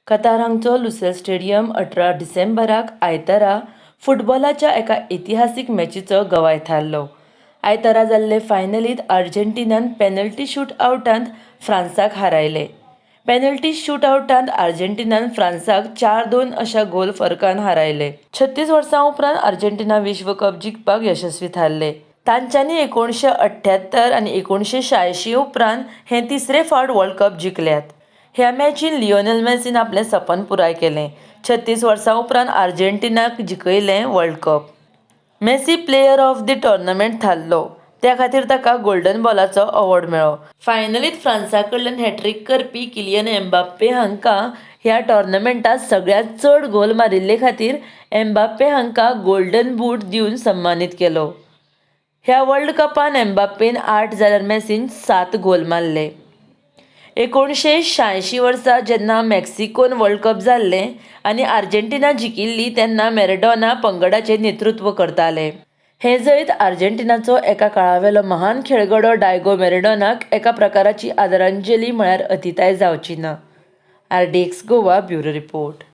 Qatar हांगचो Lusail stadium 18 डिसेंबराक आयतारा फुटबॉलाच्या एका इतिहासीक मॅचीचो गवाय थारलो. आयतारा जाल्ले फायनलींत आर्जेंटिनान पॅनल्टी शूट आवटांत फ्रांसाक हारायले. पॅनल्टी शूट आवटांत आर्जेंटिनान फ्रांसाक 4-2 अशा गोल फरकान हारायले. 36 वर्सां उपरांत आर्जेंटिना विश्वकप जिखपाक यशस्वी थारले. तांच्यांनी 1978 आनी 1986 उपरांत हे तिसरे फावट वर्ल्ड कप जिखल्यात. ह्या मॅचीन लियोनेल मेसीन आपलें सपन पुराय केलें. 36 वर्सां उपरांत आर्जेंटिनाक जिखयलें world cup. Messi player of the tournament थारलो. त्या खातीर ताका गोल्डन बॉलाचो अवॉर्ड मेळ्ळो. फायनलींत फ्रांसा कडल्यान हॅट्रीक करपी किलियन एम्बाप्पे हांकां ह्या टोर्नामेंटांत सगळ्यांत चड गोल मारिल्ले खातीर एम्बाप्पे हांकां गोल्डन बूट दिवन सन्मानीत केलो. ह्या वर्ल्ड कपान एम्बाप्पेन 8 जाल्यार मेसीन 7 गोल मारले. 1986 वर्सा जेन्ना मेक्सिकोन वर्ल्ड कप जाल्लें आनी आर्जेंटिना जिखिल्ली तेन्ना मॅराडोना पंगडाचें नेतृत्व करताले. हें जैत आर्जेंटिनाचो एका काळावेलो महान खेळगडो डायगो मॅराडोनाक एका प्रकाराची आदरांजली म्हळ्यार अतिताय जावची ना. RDX Goa bureau report.